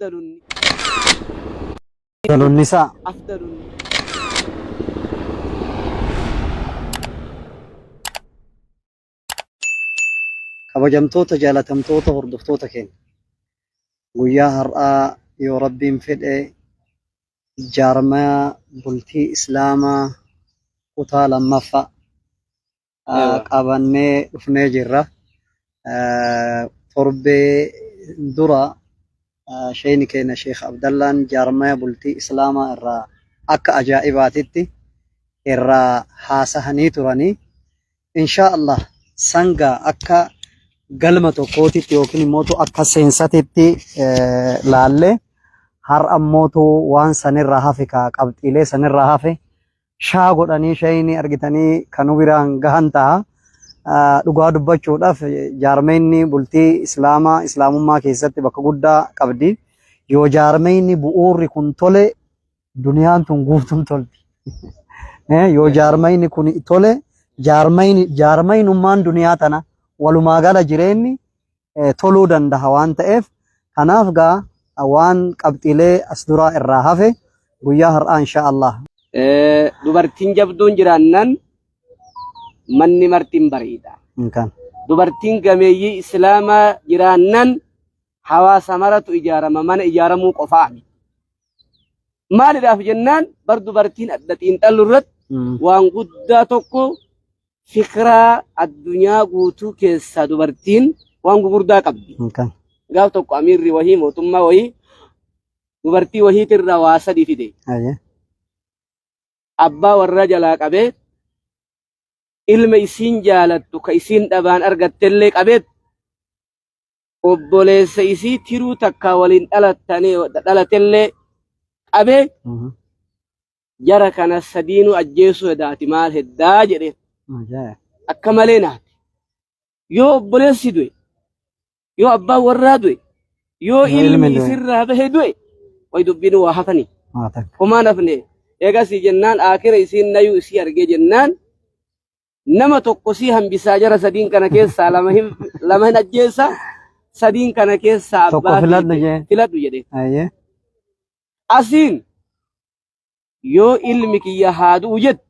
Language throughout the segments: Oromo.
أفضل Afdalun nisaa. أفضل Kabajamtoota jaalatamtoota hordoftoota keenya. Guyyaa har'aa yoo Rabbiin fedhe jaarmaya bultii Islaamaa kutaa lammaffaa qabannee dhufnee jirra. Torbee dura sheeyni keenya Sheekh Abdallaan jaarmaya bultii Islaamaa irraa akka ajaa'ibaatitti irraa haasahanii turanii. Inshaa Allah sangaa akka galma tokkootitti yookiin immoo akka seensatitti laallee har'a immootu waan sanirraa hafe ka qabxiilee sanirraa hafe shaa godhanii sheeyni argitanii kan nu biraan gahan ta'a. Dhugaa dubbachuudhaaf jaarmeenni bultii Islaamaa Islaamummaa keessatti bakka guddaa qabdi. Yoo jaarmeenni bu'uurri kun tole duniyaan tun guutuun tolti. Yoo jaarmayni kun tole jaarmayni jaarmaynummaan duniyaa tana walumaa gala jireenyi toluu danda'a waan ta'eef kanaaf gaa waan qabxiilee as duraa irraa hafe guyyaa har'aa insha Allah. Dubartiin jabduun jiraannan manni marti hin bareeda. Kan. Dubartiin gameeyyii Islaamaa jiraannan hawaasa maratu ijaarama mana ijaaramuu qofaa miti. Maalidhaaf jennaan bar dubartiin adda xiinxallu irratti waan guddaa tokko fikiraa addunyaa guutuu keessaa dubartiin waan gugurdaa qabdi. Kan. Gaaf tokko amiirri wahii mootummaa wahii dubartii wahiitirraa waa sadi fide. Ayyee. Abbaa warraa jalaa qabee ilma isiin jaalattu ka isiin dhabaan argattellee qabeet obboleessa isii tiruu takkaa waliin dhalatellee qabee jara kana sadiinuu ajjeesuu hedaati maal heddaa jedheen. Ajaa'ib. Akka malee naate. Yoo obboleessi du'e, yoo abbaan warraa du'e, yoo Yoo ilmi ilmi du'e. isirraa bahe du'e, way dubbiin waa hafanii. Waa takka. Homaan hafne. Eegasii jennaan aakira isiin nayuu isii argee jennaan nama tokko sii hambisaa jara sadiin kana keessaa lama hin ajjeessa sadiin kana keessaa Tokko abbaa filadhu keeti jee. filadhu jedhee. Ayyee. Asiin yoo ilmi kiyya haa du'u jettu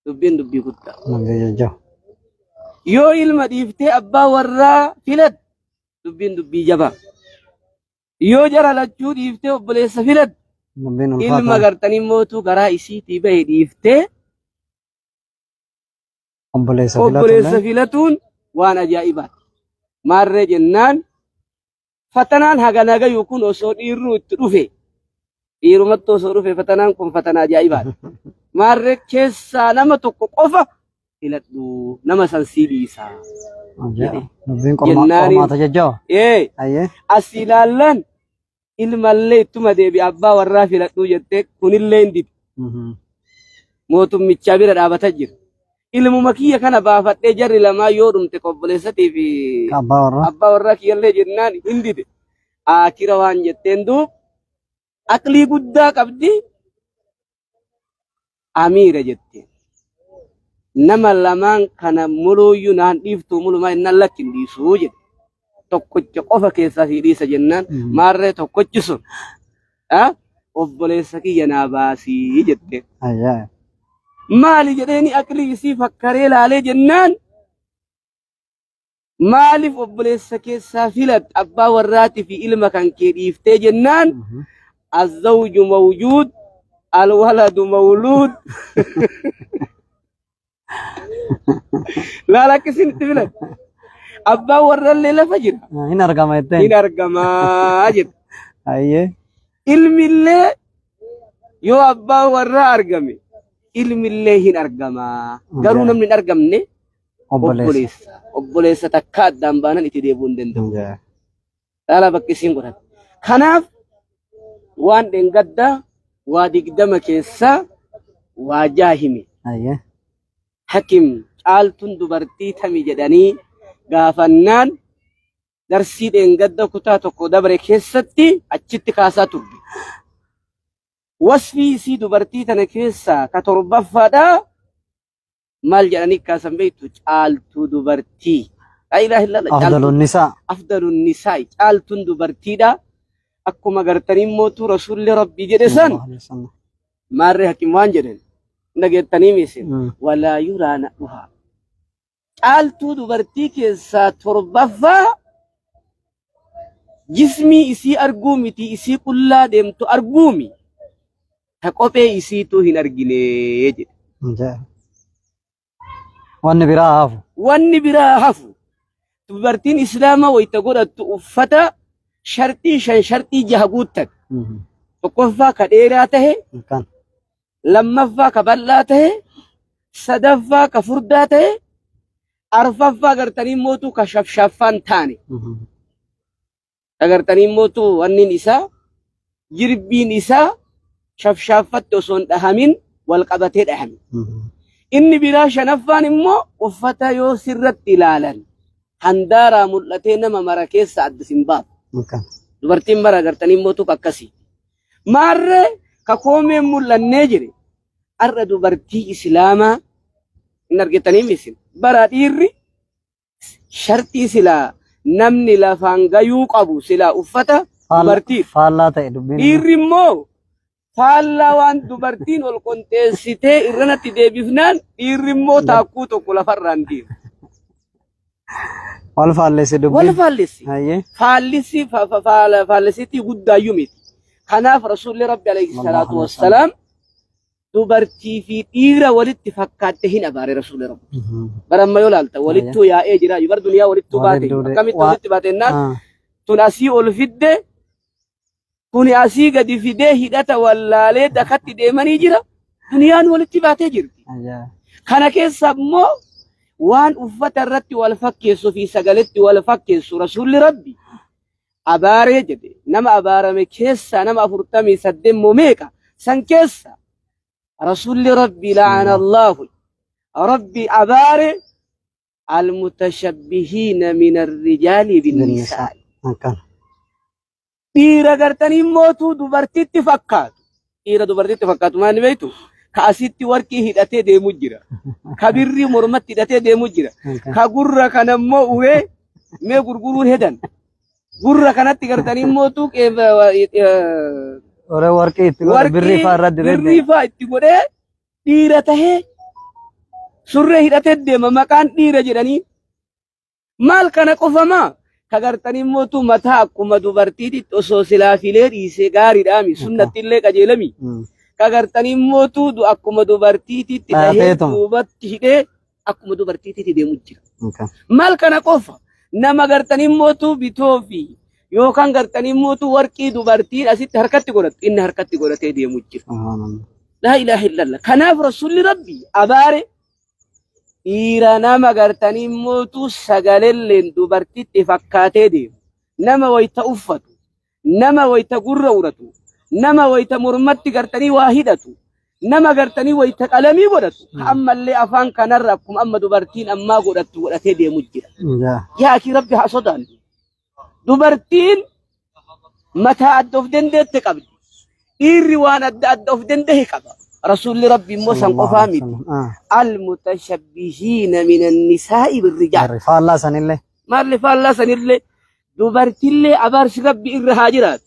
dubbiin dubbii guddaa. Namni jajjaba. Yoo ilma dhiiftee abbaa warraa filattu dubbiin dubbii jabaa. Yoo jara lachuu dhiiftee obboleessa filattu Dubbiin ilma ulfaataa. gartanii mootuu garaa isiitii bahe dhiiftee Obboleessa obboleessa filatullee. filatuun waan ajaa'ibaati. Maarree jennaan fatanaan hagana gayu kun osoo dhiirruu itti dhufe dhiirumatti osoo dhufe fatanaan kun fatanaa ajaa'ibaati. Maarree keessaa nama tokko qofa filadhu nama san sii dhiisa. Ajaa'ib. Dubbiin Jennaaniin qormaata jajjaba. ee Ayyee. as ilaallan ilmallee ittuma deebi abbaa warraa filadhuu jettee kunillee hin dide. Mootummichaa bira dhaabata jira. Ilmuma kiyya kana baafadhee jarri lamaa yoo dhumte obboleessatii fi Abbaa warraa. abbaa warraa kiyyallee jennaan hin dide. Akira waan jetteen duub aqlii guddaa qabdi amiira jetteen. Nama lamaan kana muluuyyuu naan dhiiftuu mulumaa innaan lakki hin dhiisuu jedhe. Tokkocha qofa keessaa sii dhiisa jennaan maarree tokkochi sun obboleessa kiyya naa baasii jetteen. Ajaa'ib. Maali jedheeni aqlii isii fakkaree laalee jennaan maaliif obboleessa keessaa filatta abbaa warraatii fi ilma kan kee dhiiftee jennaan azzawju mawjuud alwaladu mawluud laala akkasiin itti filatte abbaan warrallee lafa jira Hin argama jetteen. hin argamaa jira Ayyee. ilmillee yoo abbaan warraa argame ilmillee hin argamaa garuu namni hin argamne Obboleessa. obboleessa obboleessa takka addaan baanan itti deebi'uu hin danda'u. Ajaa'ib. Dhaala bakki isiin godhatte. Kanaaf waan dheengaddaa waa 20 keessaa waa jaha hime. Ayyee. Hakim caaltuun dubartii tami jedhanii gaafannaan darsii dheengadda kutaa tokko dabre keessatti achitti kaasaa turre. Wasfii isii dubartii tana keessaa ka torbaffaadhaa maal jedhanii kaasan beektu caaltuu dubartii. Laa ilaaha illallah. Afdalun nisaa. Afdalun nisaa'i caaltuun dubartiidha. Akkuma gartanii mootuu Rasuulli Rabbii jedhe san Sallallahu alaihi wasallam. maarree hakim waan jedhan dhageettanii miisin walaa yuraa na'uhaa. Caaltuu dubartii keessaa torbaffaa jismii isii arguu miti isii qullaa deemtu arguumi ta kophee isiituu hin argine jedhe. Ajaa'iba. Wanni biraa hafu. Wanni biraa hafu dubartiin islaamaa wayita godhattu uffata sharxii shan sharxii jaha guuttan. Tokkoffaa ka dheeraa tahe, Kan. lammaffaa ka bal'aa tahe, sadaffaa ka furdaa tahe, arfaffaa gartanii mootu ka shafshaffaan taane. Agartanii mootu wannin isaa jirbiin isaa shafshaaffatti osoo hin dhahamin wal qabatee dhahame. Inni biraa shanaffaan immoo uffata yoo sirratti ilaalan handaaraa mul'atee nama mara keessa adda sin baafu. Dubartiin mara agartanii mootu akkasii. Maarree ka koomeen mul'annee jire har'a dubartii islaamaa hin argitanii misin bara dhiirri sharxii silaa namni lafaan gayuu qabu silaa uffata dubartiif. Faallaa ta'e dubbiin. Dhiirri immoo faallaa waan dubartiin ol qonxeessitee irranatti deebifnaan dhiirri immoo taakkuu tokko lafarraan deema. Wal faallesse Wal dubbiin. faallessi. Hayyee. Faallisi faallisitti guddaayyuu miti. Kanaaf Rasuulli Rabbi alayhi salaatu wassalaam dubartii fi dhiira walitti fakkaatte hin abaare Rasuulli Rabbi. Bara amma yoo laalta walittuu yaa'ee jira. Bar duniyaa walittuu baate. Akkamitti walitti baate jennaan tun asii ol fidde kuni asii gadi fidee hidhata wallaalee dakatti deemanii jira. Duniyaan walitti baatee jirti. Kana keessa immoo waan uffata irratti wal fakkeessu fi sagaletti wal fakkeessu Rasuulli Rabbi abaaree jedhe. Nama abaarame keessa nama 48 moo meeqa san keessa Rasuulli Rabbi la'ana Allahu Rabbi abaare almutashabbihiina min arrijaali binnisaa. Akkana. Dhiira gartanii mootuu dubartitti fakkaatu. Dhiira dubartitti fakkaatu maal ni beektu? Ka asitti warqii hidhatee deemu jira. Ka birrii mormatti hidhatee deemu jira. Ka gurra kana immoo uree mee gurguruun hedan. Gurra kanatti gartanii mootuu Uree warqii itti godhe birrii fa'aa irratti birrii dibee. fa'aa itti godhee dhiira tahee surree hidhatee deema maqaan dhiira jedhanii. Maal kana qofamaa? Ka gartanii mootuu mataa akkuma dubartiititti osoo silaa filee dhiisee gaariidhaami sunnatti illee qajeelami. Ka gartanii mootuu akkuma dubartiititti dhahee Dhaateetuma. duubatti hidhee akkuma dubartiititti deemu jira. Maal kana qofa? Nama gartanii mootuu bitoo fi yookaan gartanii mootuu warqii dubartiin asitti harkatti godhattu inni harkatti godhatee deemu jira. Laa ilaaha illallah. Kanaaf Rasuulli Rabbi abaare Dhiira nama gartanii mootuu sagalelleen dubartitti fakkaatee deemu, nama wayta uffatu, nama wayta gurra uratu, nama wayta mormatti gartanii waa hidhatu, nama gartanii wayta qalamii godhatu, ka ammallee afaan kanarra akkuma amma dubartiin ammaa godhattu godhatee deemu jira. Yaa akii Rabbi haa sodaannu. Dubartiin mataa adda of dandeette qabdi. Dhiirri waan adda adda of danda'e qaba. Rasuulli Rabbi immoo san qofaa miti. Almutashabbihiina minan nisaa'i birrijaal. Faallaa sanillee. Maalli faallaa sanillee dubartillee abaarsi Rabbi irra haa jiraatu.